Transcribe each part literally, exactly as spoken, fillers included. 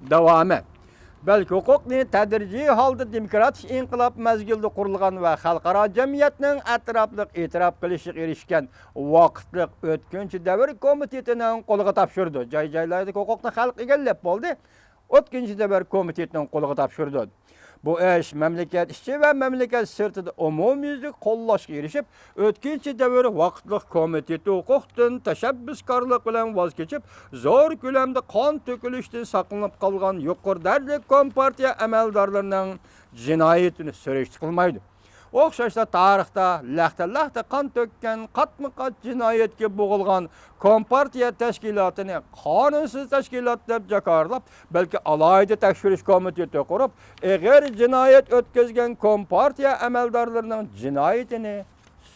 داۋامى. بەلكى ھوقۇقنى تەدرىجىي ھالدا دېموكراتىك ئىنقىلاب مەزگىلىدە قۇرۇلغان ۋە خەلقئارا جەمئىيەتنىڭ ئەتراپلىق ئېتىراپ قىلىشىغا ئېرىشكەن ۋاقىتلىق ئۆتكۈنچى دەۋر كومىتېتىنىڭ قولىغا تاپشۇرىدۇ. جاي-جايلاردىكى ھوقۇقنى خەلق ئىگىلەپ بولدى. ئۆتكۈنچى دەۋر كومىتېتىنىڭ قولىغا تاپشۇرىدۇ. بۇ ئىش مەملىكەت ئىچى ۋە مەملىكەت سىرتىدا ئومۇميۈزلۈك قوللاشقا ئېرىشىپ، ئۆتكۈنچى دەۋر ۋاقىتلىق كومىتېتى ھوقۇقتىن تەشەببۇسكارلىق بىلەن ۋاز كېچىپ، زور كۆلەمدە قان تۆكۈلۈشتىن ساقلىنىپ قالغان يۇقىرى دەرىجىلىك كومپارتىيە ئەمەلدارلىرىنىڭ جىنايىتىنى سۈرۈشتە قىلمايدۇ. ئوخشاشلا تارىختا لەختە-لەختە قان تۆككەن، قاتمۇ-قات جىنايەتكە بوغۇلغان كومپارتىيە تەشكىلاتىنى قانۇنسىز تەشكىلات دەپ جاكارلاپ، بەلكى ئالاھىدە تەكشۈرۈش كومىتېتى قۇرۇپ، ئېغىر جىنايەت ئۆتكۈزگەن كومپارتىيە ئەمەلدارلىرىنىڭ جىنايىتىنى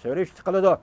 سۈرۈشتە قىلىدۇ.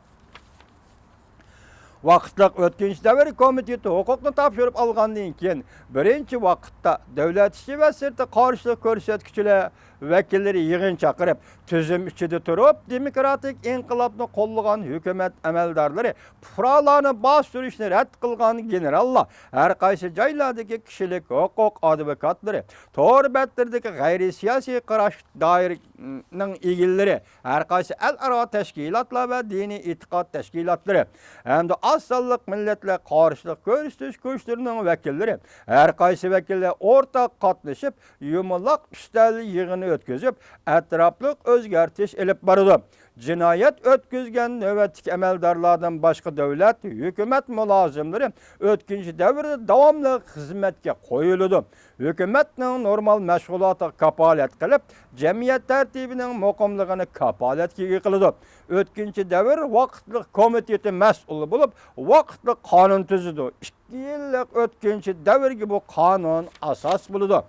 ۋاقىتلىق ئۆتكۈنچى دەۋر كومىتېتى ھوقۇقنى تاپشۇرۇپ ئالغاندىن كېيىن، بىرىنچى ۋاقىتتا دۆلەت ئىچى ۋە سىرتى قارشىلىق كۆرسەتكۈچىلەر ۋەكىللىرى يىغىن چاقىرىپ، تۈزۈم ئىچىدە تۇرۇپ، دېموكراتىك ئىنقىلابنى قوللىغان ھۆكۈمەت ئەمەلدارلىرى پۇقرالارنى باستۇرۇشنى رەت قىلغان گېنېراللار، ھەر قايسى جايلاردىكى كىشىلىك ھوقۇق ئادۋوكاتلىرى، تور بەتلىرىدىكى غەيرىي سىياسىي قاراش دائىرىنىڭ ئىگىلىرى، ھەر قايسى ئەلئارا تەشكىلاتلار ۋە دىنىي ئېتىقاد تەشكىلاتلىرى ھەمدە ئاز سانلىق مىللەتلەر قارشىلىق كۆرسىتىش كۈچلىرىنىڭ ۋەكىللىرى، ھەر قايسى ۋەكىللەر ئورتاق قاتنىشىپ، يۇمىلاق ئۈستەل يىغىنى ئۆتكۈزۈپ، ئەتراپلىق ئۆزگەرتىش ئېلىپ بارىدۇ. جىنايەت ئۆتكۈزگەن نۆۋەتتىكى ئەمەلدارلاردىن باشقا دۆلەت، ھۆكۈمەت مۇلازىملىرى ئۆتكۈنچى دەۋردە داۋاملىق خىزمەتكە قويۇلىدۇ. ھۆكۈمەتنىڭ نورمال مەشغۇلاتىغا كاپالەت قىلىپ، جەمئىيەت تەرتىپىنىڭ مۇقىملىقىنى كاپالەتكە ئىگە قىلىدۇ. ئۆتكۈنچى دەۋر ۋاقىتلىق كومىتېتى مەسئۇل بولۇپ، ۋاقىتلىق قانۇن تۈزىدۇ. ئىككى يىللىق ئۆتكۈنچى دەۋرگە بۇ قانۇن ئاساس بولىدۇ.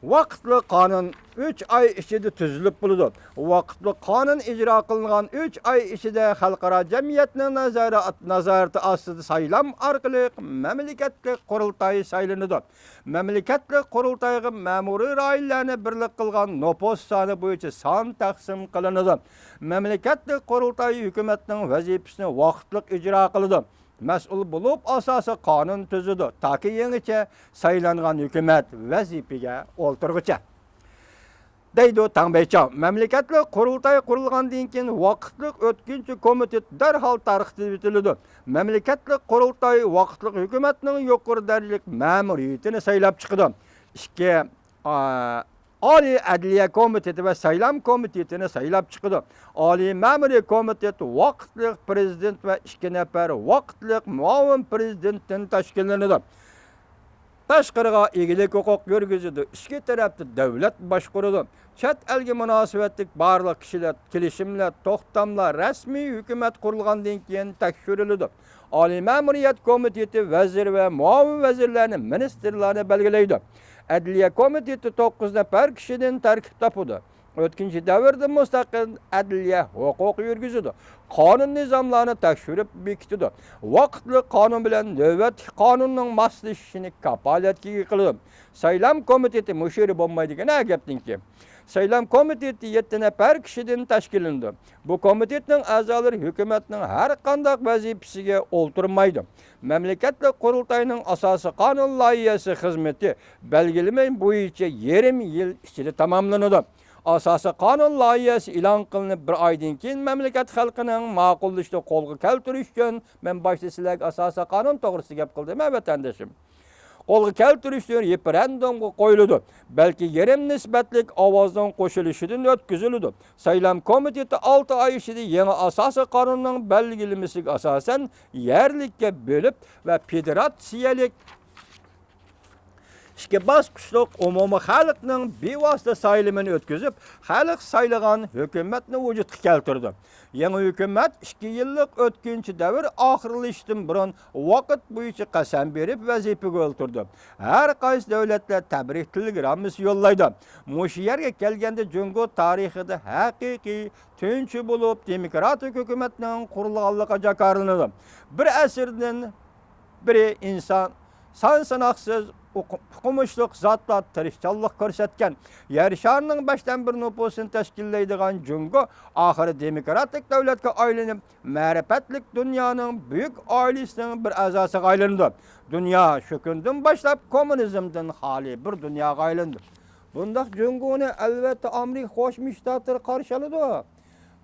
ۋاقىتلىق قانۇن ئۈچ ئاي ئىچىدە تۈزۈلۈپ بولىدۇ. ۋاقىتلىق قانۇن ئىجرا قىلىنغان ئۈچ ئاي ئىچىدە خەلقئارا جەمئىيەتنىڭ نازارە-، نازارىتى ئاستىدا سايلام ئارقىلىق مەملىكەتلىك قۇرۇلتاي سايلىنىدۇ. مەملىكەتلىك قۇرۇلتايغا مەمۇرىي رايونلارنى بىرلىك قىلغان نوپۇس سانى بويىچە سان تەقسىم قىلىنىدۇ. مەملىكەتلىك قۇرۇلتاي ھۆكۈمەتنىڭ ۋەزىپىسىنى ۋاقىتلىق ئىجرا قىلىدۇ. مەسئۇل بولۇپ، ئاساسىي قانۇن تۈزىدۇ، تاكى يېڭىچە سايلانغان ھۆكۈمەت ۋەزىپىگە ئولتۇرغۇچە. دەيدۇ تاڭ بەيچاۋ. مەملىكەتلىك قۇرۇلتاي قۇرۇلغاندىن كېيىن، ۋاقىتلىق ئۆتكۈنچى كومىتېت دەرھال تارقىتىۋېتىلىدۇ. مەملىكەتلىك قۇرۇلتاي ۋاقىتلىق ھۆكۈمەتنىڭ يۇقىرى دەرىجىلىك مەمۇرىيىتىنى سايلاپ چىقىدۇ. ئىككى، ئا، ئالىي ئەدلىيە كومىتېتى ۋە سايلام كومىتېتىنى سايلاپ چىقىدۇ. ئالىي مەمۇرىي كومىتېت ۋاقىتلىق پىرېزىدېنت ۋە ئىككى نەپەر ۋاقىتلىق مۇئاۋىن پىرېزىدېنتتىن تەشكىللىنىدۇ. تاشقىرىغا ئىگىلىك ھوقۇق يۈرگۈزىدۇ، ئىچكى تەرەپتە دۆلەت باشقۇرىدۇ. چەت ئەلگە مۇناسىۋەتلىك بارلىق كىشىلەر، كېلىشىملەر، توختاملار رەسمىي ھۆكۈمەت قۇرۇلغاندىن كېيىن تەكشۈرۈلىدۇ. ئالىي مەمۇرىيەت كومىتېتى ۋەزىر ۋە مۇئاۋىن ۋەزىرلەرنى، مىنىستىرلارنى بەلگىلەيدۇ. ئەدلىيە كومىتېتى توققۇز نەپەر كىشىدىن تەركىب تاپىدۇ. ئۆتكۈنچى دەۋردە مۇستەقىل ئەدلىيە ھوقۇق يۈرگۈزىدۇ. قانۇن نىزاملارنى تەكشۈرۈپ بېكىتىدۇ. ۋاقىتلىق قانۇن بىلەن نۆۋەتتىكى قانۇننىڭ ماسلىشىشىنى كاپالەتكە ئىگە قىلىدۇ. سايلام كومىتېتى مۇشۇ يەردە بولمايدىكەن ھە گەپتىن كېيىن. سايلام كومىتېتى يەتتە نەپەر كىشىدىن تەشكىللىنىدۇ. بۇ كومىتېتنىڭ ئەزالىرى ھۆكۈمەتنىڭ ھەر قانداق ۋەزىپىسىگە ئولتۇرمايدۇ. مەملىكەتلىك قۇرۇلتاينىڭ ئاساسىي قانۇن لايىھەسى خىزمىتى بەلگىلىمە بويىچە يېرىم يىل ئىچىدە تاماملىنىدۇ. ئاساسىي قانۇن لايىھەسى ئېلان قىلىنىپ بىر ئايدىن كېيىن مەملىكەت خەلقىنىڭ ماقۇللىشىنى قولغا كەلتۈرۈش ئۈچۈن، مەن باشتا سىلەرگە ئاساسىي قانۇن توغرىسىدا گەپ قىلدىم ھە ۋەتەندىشىم. قولغا كەلتۈرۈش ئۈچۈن رېفېرېندۇمغا قويۇلىدۇ. بەلكى يېرىم نىسبەتلىك ئاۋازنىڭ قوشۇلۇشىدىن ئۆتكۈزۈلىدۇ. سايلام كومىتېتى ئالتە ئاي ئىچىدە يېڭى ئاساسىي قانۇننىڭ بەلگىلىمىسىگە ئاساسەن يەرلىككە بۆلۈپ ۋە فېدېراتسىيەلىك ئىككى باسقۇچلۇق ئومۇمىي خەلقنىڭ بىۋاسىتە سايلىمىنى ئۆتكۈزۈپ، خەلق سايلىغان ھۆكۈمەتنى ۋۇجۇدقا كەلتۈردى. يېڭى ھۆكۈمەت ئىككى يىللىق ئۆتكۈنچى دەۋر ئاخىرلىشىشتىن بۇرۇن ۋاقىت بويىچە قەسەم بېرىپ ۋەزىپىگە ئولتۇردى. ھەر قايسى دۆلەتلەر تەبرىك تېلېگراممىسى يوللايدۇ. مۇشۇ يەرگە كەلگەندە جۇڭگو تارىخىدا ھەقىقىي تۈنچى بولۇپ دېموكراتىك ھۆكۈمەتنىڭ قۇرۇلغانلىقى جاكارلىنىدۇ. بىر ئەسىردىن بېرى ئىنسان سان ساناقسىز ئوقۇمۇشلۇق زاتلار تىرىشچانلىق كۆرسەتكەن. يەر شارىنىڭ بەشتىن بىر نوپۇسىنى تەشكىللەيدىغان جۇڭگو ئاخىرى دېموكراتىك دۆلەتكە ئايلىنىپ، مەرىپەتلىك دۇنيانىڭ بۈيۈك ئائىلىسىنىڭ بىر ئەزاسىغا ئايلىنىدۇ. دۇنيا شۇ كۈندىن باشلاپ كوممۇنىزمدىن خالىي بىر دۇنياغا ئايلىنىدۇ. بۇنداق جۇڭگونى، ئەلۋەتتە، ئامېرىكا قوشما شتاتلىرى قارشى ئالىدۇ.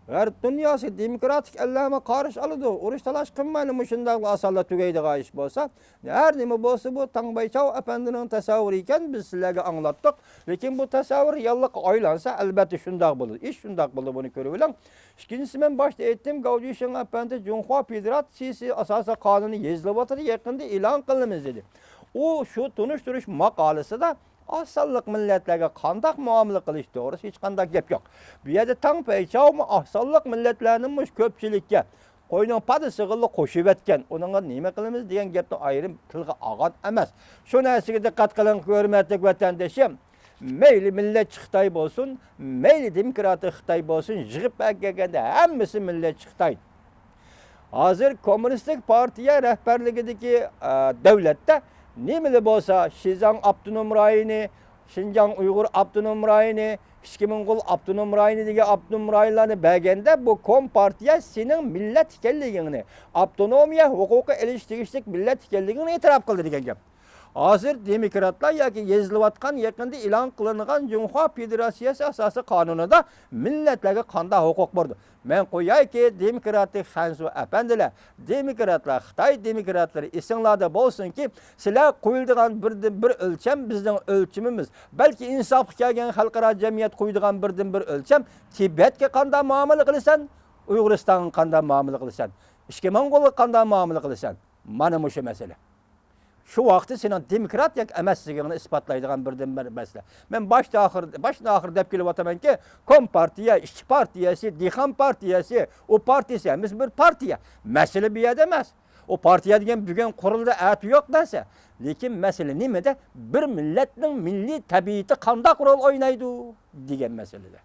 غەرب دۇنياسى، دېموكراتىك ئەللەرمۇ قارشى ئالىدۇ. ئۇرۇش تالاش قىلمايلى، مۇشۇنداقلا ئاسانلا تۇگەيدىغان ئىش بولسا، ھەر نېمە بولسا، بۇ تاڭ بايچاۋ ئەپەندىنىڭ تەسەۋۋۇرى ئىكەن، بىز سىلەرگە ئاڭلاتتۇق. لېكىن بۇ تەسەۋۋۇر رېئاللىققا ئايلانسا، ئەلۋەتتە شۇنداق بولىدۇ. ئىش شۇنداق بولىدۇ، بۇنى كۆرۈۋېلىڭ. ئىككىنچىسى، مەن باشتا ئېيتتىم، گاۋجىشىڭ ئەپەندى جۇڭخۇا فېدېراتسىيىسى ئاساسىي قانۇنى يېزىلىۋاتىدۇ، يېقىندا ئېلان قىلىمىز دېدى. ئۇ شۇ تونۇشتۇرۇش ماقالىسىدا ئاز سانلىق مىللەتلەرگە قانداق مۇئامىلە قىلىش توغرىسىدا ھېچقانداق گەپ يوق. بۇ يەردە تاڭ پەيچاۋمۇ ئاز سانلىق مىللەتلەرنى مۇشۇ كۆپچىلىككە، قوينىڭ پادىسىغىلا قوشۇۋەتكەن، ئۇنىڭغا نېمە قىلىمىز دېگەن گەپنى ئايرىم تىلغا ئالغان ئەمەس. شۇ نەرسىگە دىققەت قىلىڭ، ھۆرمەتلىك ۋەتەندىشىم. مەيلى مىللەتچى خىتاي بولسۇن، مەيلى دېموكراتىك خىتاي بولسۇن، يىغىپ ئەكەلگەندە ھەممىسى مىللەتچى خىتاي. ھازىر كوممۇنىستىك پارتىيە رەھبەرلىكىدىكى، ئە، دۆلەتتە نېمىلا بولسا، شىزاڭ ئاپتونوم رايونى، شىنجاڭ ئۇيغۇر ئاپتونوم رايونى، ئىچكى موڭغۇل ئاپتونوم رايونى دېگەن ئاپتونوم رايونلارنى بەرگەندە، بۇ كومپارتىيە سېنىڭ مىللەت ئىكەنلىكىڭنى، ئاپتونومىيە ھوقۇقى ئېلىش تېگىشلىك مىللەت ئىكەنلىكىڭنى ئېتىراپ قىلدى دېگەن گەپ. ھازىر دېموكراتلار ياكى يېزىلىۋاتقان يېقىندا ئېلان قىلىنغان جۇڭخۇا فېدېراتسىيەسى ئاساسىي قانۇنىدا مىللەتلەرگە قانداق ھوقۇق بارىدۇ؟ مەن قويايكى، دېموكراتىك خەنزۇ ئەپەندىلەر، دېموكراتلار، خىتاي دېموكراتلىرى ئېسىڭلاردا بولسۇنكى، سىلەر قويۇلىدىغان بىردىن بىر ئۆلچەم بىزنىڭ ئۆلچىمىمىز. بەلكى ئىنساپقا كەلگەن خەلقئارا جەمئىيەت قويىدىغان بىردىن بىر ئۆلچەم، تىبەتكە قانداق مۇئامىلە قىلىسەن، ئۇيغۇرىستانغا قانداق مۇئامىلە قىلىسەن، ئىچكى موڭغۇلغا قانداق مۇئامىلە قىلىسەن؟ مانا مۇشۇ مەسىلە. شۇ ۋاقىتتا سېنىڭ دېموكرات ياكى ئەمەسلىكىڭنى ئىسپاتلايدىغان بىردىن بىر مەسىلە. مەن باشتا ئاخىر، باشتىن ئاخىر دەپ كېلىۋاتىمەنكى، كومپارتىيە، ئىشچى پارتىيەسى، دېھقان پارتىيەسى، ئۇ پارتىيىسى ھەممىسى بىر پارتىيە. مەسىلە بۇ يەردە ئەمەس. ئۇ پارتىيە دېگەن بۈگۈن قۇرۇلدى، ئەتە يوق نەرسە. لېكىن مەسىلە نېمىدە؟ بىر مىللەتنىڭ مىللىي تەبىئىتى قانداق رول ئوينايدۇ دېگەن مەسىلىدە.